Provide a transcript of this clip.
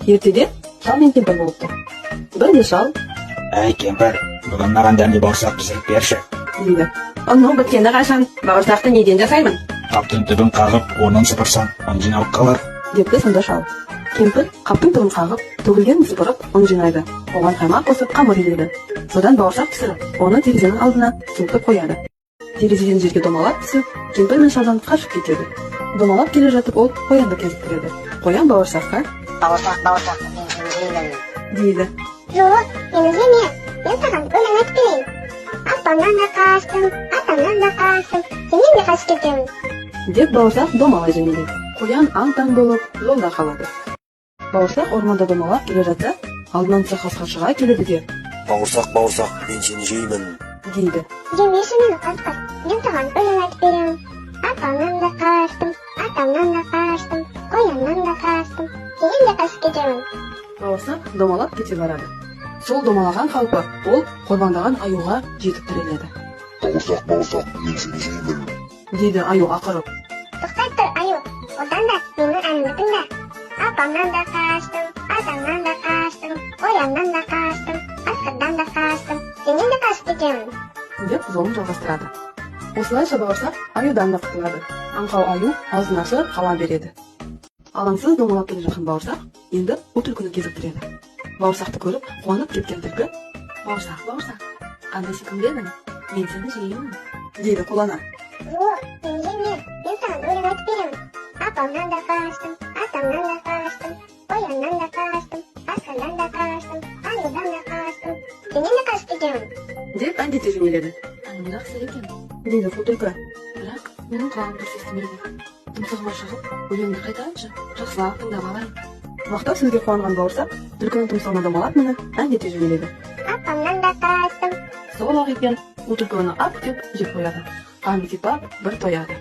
Ертеде шал мен кемпір болыпты. Бірде шал: Әй, кемпір, бүгін маған дәмді бауырсақ пісіріп берші. Дейді. Ұнның біткені қашан, бауырсақты неден жасаймын? Қаптың түбін қағып, орнын сыпырсаң, ұн жиналып қалар. Депті сонда шал. Кемпір қаптың түбін қағып, төгілгенін сыпырып, ұн жинайды. Оған қаймақ қосып, қамыр илейді. Содан бауырсақ пісіріп, оны терезенің алдына суытып қояды. Терезеден жерге домалап түсіп, кемпір мен шалдан қашып кетеді. Домалап келе жатып, ол қоянды кезіктіреді. Қоян бауырсаққа: Бауырсақ, бауырсақ, мен сені жеймін. Дейді. Жоқ, мені жеме, мен саған өлең айтып берейін. Апамнан да қаштым, атамнан да қаштым, сенен де қашып кетемін. Деп бауырсақ домалай жөнеледі. Қоян аң-таң болып жолда қалады. Бауырсақ орманда домалап келе жатса, алдынан қасқыр шыға келеді де: Бауырсақ, бауырсақ, мен сені жеймін. Дейді. Жемеші мені, қасқыр, мен саған өлең айтып беремін. Апамнан да қаштым, атамнан да қаштым, қояннан да қаштым, сенен де қашып кетемін. Бауырсақ домалап кете барады. Сол домалаған қалпы ол қорбаңдаған аюға жетіп тіреледі. Бауырсақ, бауырсақ, мен сені жеймін. Дейді аю ақырып. Тоқтай тұр, аю, одан да менің әнімді тыңда. Апамнан да қаштым, атамнан да қаштым, қояннан да қаштым, қасқырдан да қаштым, сенен де қашып кетемін. Деп жолын жалғастырады. Осылайша бауырсақ аюдан да құтылады. Аңқау аю аузын ашып қала береді. Алаңсыз домалап келе жатқан бауырсақ енді қу түлкіні кезіктіреді. Бауырсақты көріп қуанып кеткен түлкі: «Бауырсақ, бауырсақ, қандай сүйкімді едің, мен сені жеймін», – дейді қулана. Жоқ, мені жеме, мен саған өлең айтып беремін. Апамнан да қаштым, атамнан да қаштым, қояннан да қаштым, қасқырдан да қаштым, аюдан да қаштым, сенен де қашып кетемін. Деп әндете жөнеледі. «Әнің жақсы екен, – дейді қу түлкі, – бірақ менің құлағым дұрыс естімейді. Тұмсығыма шығып, өлеңді қайта айтшы, жақсылап тыңдап алайын». Мақтау сөзге қуанған бауырсақ түлкінің тұмсығына домалап мініп, әндете жөнеледі. Апамнан да қаштым. Сол ақ екен, қу түлкі оны ап деп жеп қояды. Қанын сипап бір тояды.